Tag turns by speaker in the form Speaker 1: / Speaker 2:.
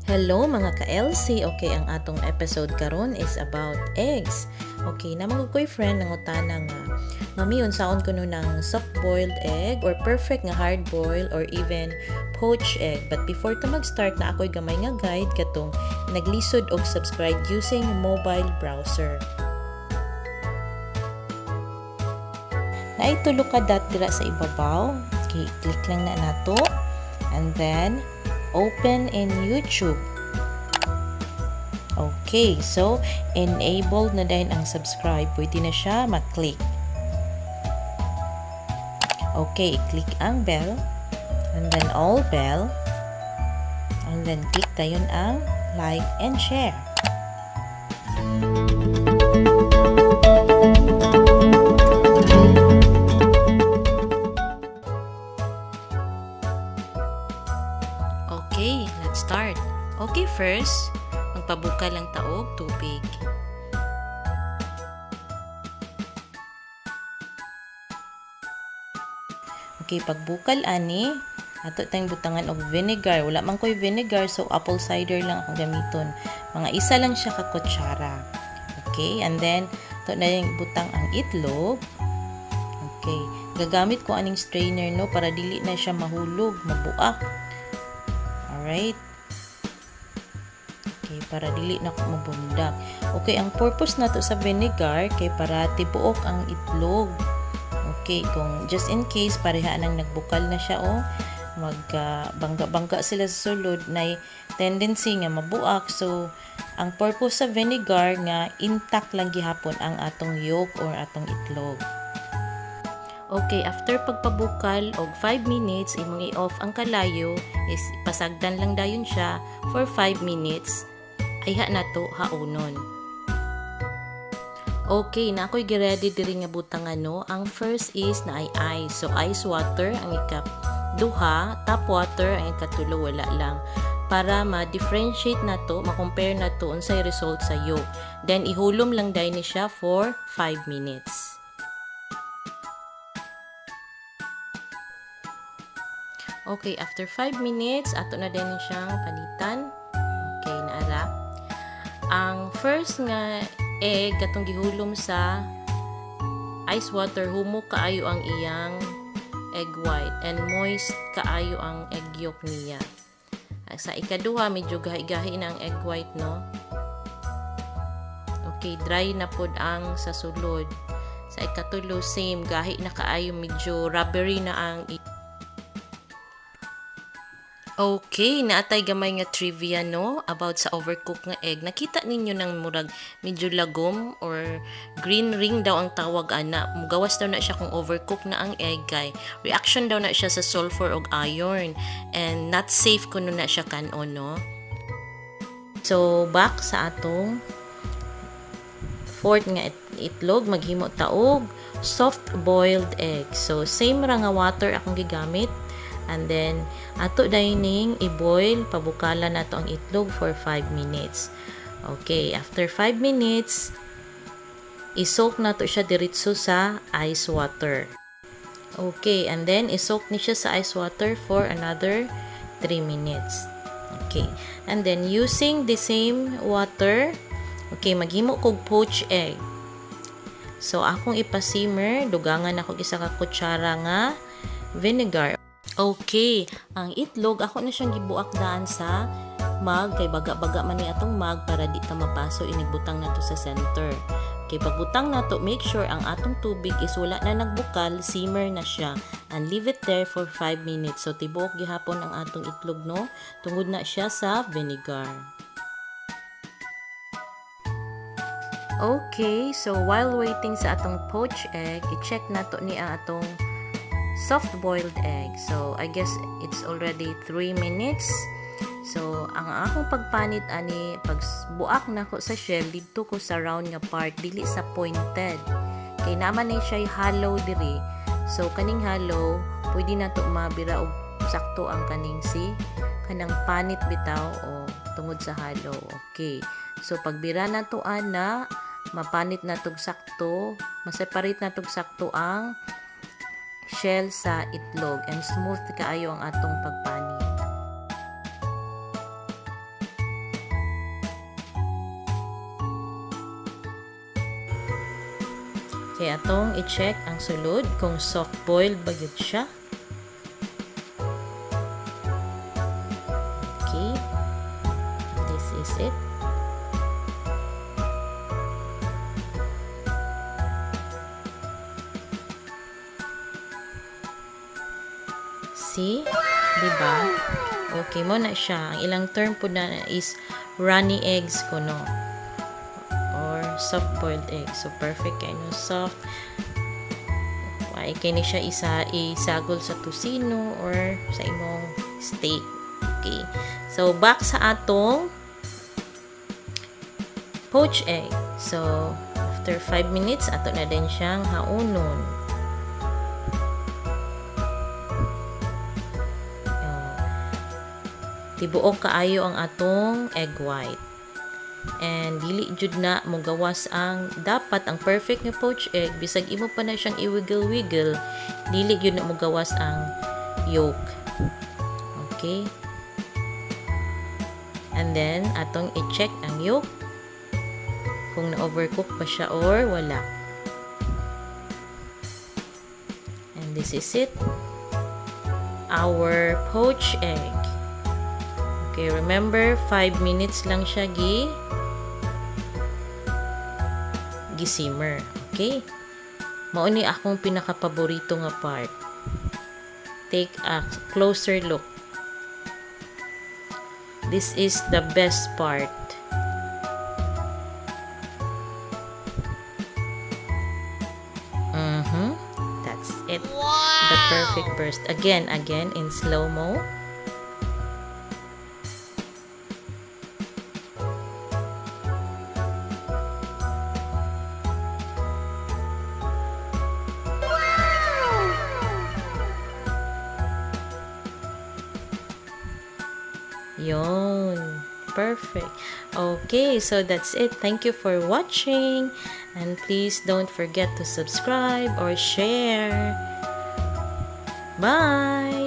Speaker 1: Hello, mga ka-LC! Okay, ang atong episode karon is about eggs. Okay, naa man ko'y friend nangutana nga, "Mami, unsaon kuno ng soft-boiled egg or perfect nga hard-boiled or even poached egg?" But before ta mag-start, naa ko'y gamay nga guide katong naglisod og subscribe using mobile browser. Naay tulo ka dot dira sa ibabaw. Okay, click lang na nato. And then, open in YouTube. Okay, so enabled na din ang subscribe. Pwede na siya mag-click. Okay, click ang bell and then all bell and then click dayon ang like and share. Okay, let's start. Okay, first, magpabukal lang ta og tubig. Okay, pagbukal ani, ato tayong butangan og vinegar. Wala man ko'y vinegar, so apple cider lang akong gamiton. Mga isa lang siya ka kutsara. Okay, and then ato na yung butang ang itlog. Okay, gagamit ko aning strainer, no, para dili na siya mahulog, mabuak. Alright. Okay, para dili na ko mabundak. Okay, ang purpose nato sa vinegar kay para tibuok ang itlog. Okay, kung just in case pareha nang nagbukal na siya o mag bangga-bangga sila sa sulod, na tendency nga mabuak. So ang purpose sa vinegar nga intact lang gihapon ang atong yolk or atong itlog. Okay, after pagpabukal og 5 minutes, imong i-off ang kalayo, is pasagdan lang dayon siya for 5 minutes. Ayha na to haunon. Okay, naa ko'y gi-ready diri nga butang ano. Ang first is naay ice. So ice water ang ikap duha, tap water ang ikatulo, wala lang. Para ma-differentiate na to, ma-compare na to unsay result sa yolk. Then ihulom lang dayon ni siya for 5 minutes. Okay, after 5 minutes, ato na din siyang panitan. Okay, naara. Ang first nga egg katong gihulom sa ice water, humok kaayo ang iyang egg white and moist kaayo ang egg yolk niya. Sa ikaduha, medyo gahi-gahi na ang egg white, no? Okay, dry na pod ang sa sulod. Sa ikatulo, same, gahi na kaayo, medyo rubbery na ang. Okay, naa tay gamay nga trivia, no, about sa overcooked nga egg. Nakita ninyo nang murag medyo lagom or green ring daw ang tawag ana. Mugawas daw na siya kung overcooked na ang egg kay reaction daw na siya sa sulfur og iron and not safe kuno na siya kanon, no. So back sa atong fourth nga itlog, maghimo ta og soft boiled egg. So same ra nga water akong gigamit. And then, ato dayon i-boil, pabukalan nato ang itlog for 5 minutes. Okay, after 5 minutes, i-soak nato siya diretso sa ice water. Okay, and then i-soak ni siya sa ice water for another 3 minutes. Okay, and then using the same water, okay, maghimo kog poached egg. So, akong ipa-simmer, dugangan ako isa ka kutsara nga vinegar. Okay, ang itlog ako na siyang gibuak daan sa mug kay baga-baga man ni atong mug para di ta mapaso inigbutang nato sa center. Okay, pagbutang nato, make sure ang atong tubig is wala na nagbukal, simmer na siya and leave it there for 5 minutes. So tibuok gihapon ang atong itlog, no, tungod na siya sa vinegar. Okay, so while waiting sa atong poached egg, i-check nato ni ang atong soft-boiled egg. So, I guess it's already 3 minutes. So, ang akong pagpanit ani, pag buak nako sa shell, didto ko sa round nga part, dili sa pointed. Kay naman ni siya hollow diri. So, kaning hollow, pwede na to mabira og sakto ang kaning si kanang panit bitaw o tungod sa hollow. Okay. So, pagbira na to ana, mapanit na tog sakto, maseparate na tog sakto ang shell sa itlog and smooth kaayo ang atong pagpanit. Kay atong i-check ang sulod kung soft boiled ba gyud siya. Okay. This is it. See? Diba? Okay mao na siya. Ang ilang term pud na is runny eggs kuno or soft-boiled eggs. So, perfect kay no, soft. Why kay ni siya isa isagol sa tocino or sa imong steak. Okay. So, back sa atong poached egg. So, after 5 minutes, ato na din siyang haunon. Oh. Tibuok kaayo ang atong egg white. And dili jud na mogawas ang, dapat ang perfect nga poached egg, bisag imo pa na siyang i-wiggle-wiggle, dili jud na mogawas ang yolk. Okay? And then atong i-check ang yolk kung na-overcook pa siya or wala. And this is it. Our poached egg. Okay, remember, 5 minutes lang siya gi-simmer. Okay? Mao ni akong pinakapaborito nga part. Take a closer look. This is the best part. That's it. The perfect burst. Again, again, in slow-mo. Yon. Perfect. Okay, so that's it. Thank you for watching. And please don't forget to subscribe or share. Bye!